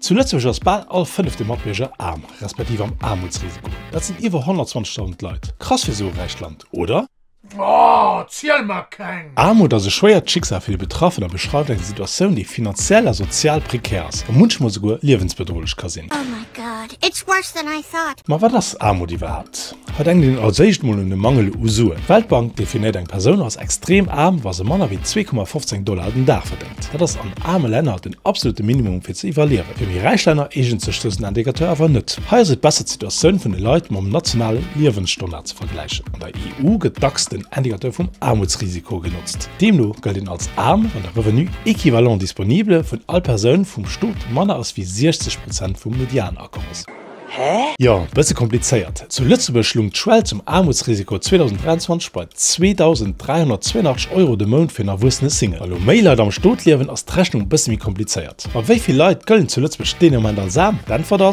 Zu Lëtzebuerg ass bal all fënnefte Matbierger aarm, respektiv am Aarmutsrisiko. Dat sinn iwwer 120.000 Leit. Krass fir esou e räicht Land, oder? Oh, ziel mer keng! Aarmut ass e schwéiert Schicksal fir déi Betraffen a beschreift eng Situatioun, déi finanziell a sozial prekär ass a munchmol souguer liewensbedrohlech ka sinn. Oh my God, it's worse than I thought! Ma wat ass Aarmut iwwerhaapt? Hei denkt een als éischt mol un de Mangel u Suen. D'Weltbank definéiert eng Persoun als extrem aarm, wa se manner wéi 2,15 Dollar den Dag verdéngt. Dat ass an aarme Länner den absolute Minimum fir ze iwwerliewen. Fir méi räich Länner eegent sech dësen Indicateur awer net. Hei ass et besser d'Situatioun vun de Leit mam nationale Liewensstandard ze vergläichen. An der EU gëtt dacks den Indicateur vum Aarmutsrisiko genotzt. Deemno gëllt een als aarm, wann de Revenu équivalent disponible vun all Persoun vum Stot manner ass wéi 60 Prozent vum Medianakommes. Hä? Jo, bësse komplizéiert. Zu Lëtzebuerg lung d'Schwell zum Aarmutsrisiko 2023 bei 2.382 Euro de Mount fir en erwuessene Single. Wa lo méi Leit am Stot liewen, ass d'Rechnung bësse méi komplizéiert. Ma wéi vill Leit gëllen zu Lëtzebuerg deen Ament als aarm? D'Äntwert ass.